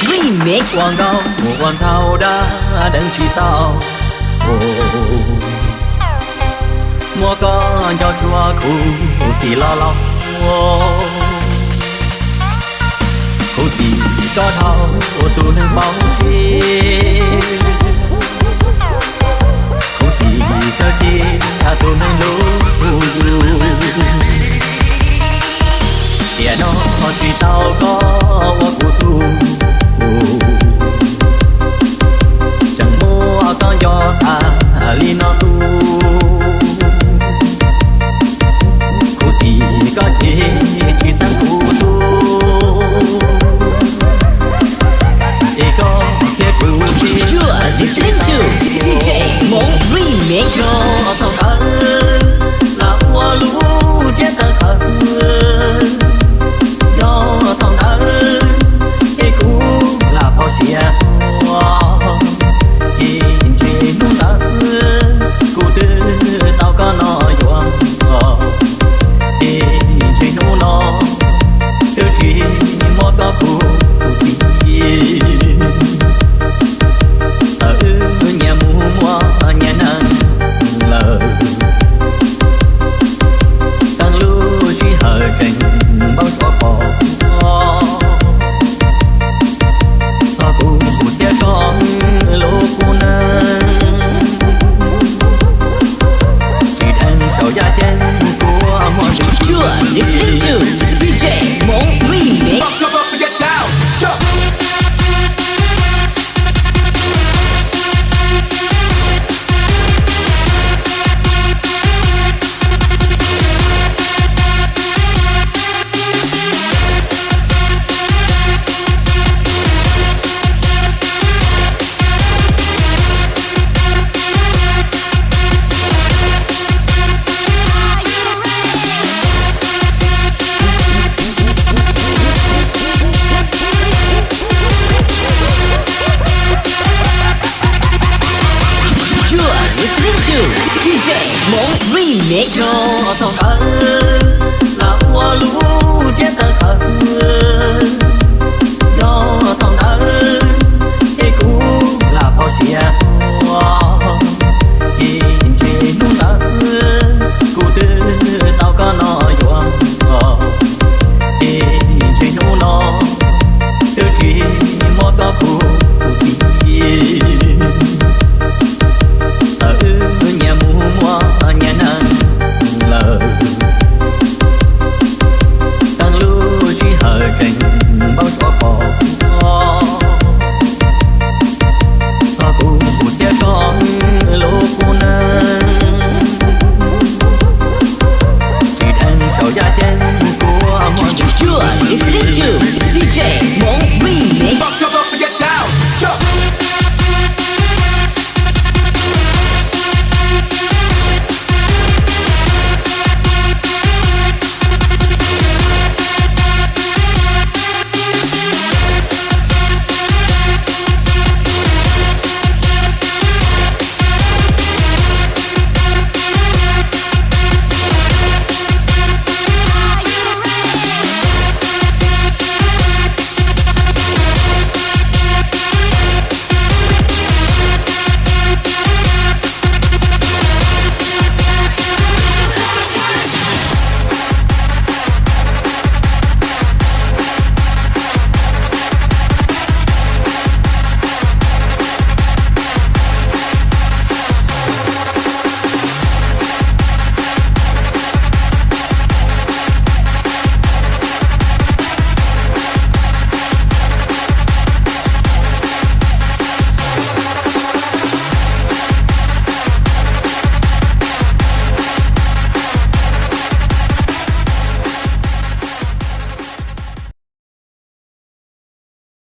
Remix. Ua nkauj mus ua nthaub dab deev tsis tau, muab koj nco tsuag khuv xim los los. Khuv xim koj dhau tus neeg paub tsis, khuv xim kawg kiag tus neeg hlub yus. Tiam no tsis tau koj ua kuv tug, tseem muab koj nco tas li no tug. Khuv xim koj ces tsis xeeb kuv tug, es koj thiab kuv. You're listening to D J Hmoob Remix. Yog thaum ntawd lam ua lub tsiab tawv qhawv, yog thaum ntawd es kuv lam pom siab ua, ces ntshe hnub ntawd kuv twb tau koj no yuav, ces ntshe hnub no twb tsis muab koj kuv xim. Txawm wb nyias mus muaj nyias neeg lawm, txog lub sij hawm tseem npau suav pom, txog kuv thiab koj lub kub neej, tsis dheev saum yaj ceeb tuaj muaj ntsis. You're listening to D J Hmoob Remix. You're listening to D J Hmoob Remix. Yog thaum ntawd lam ua lub tsiab tawv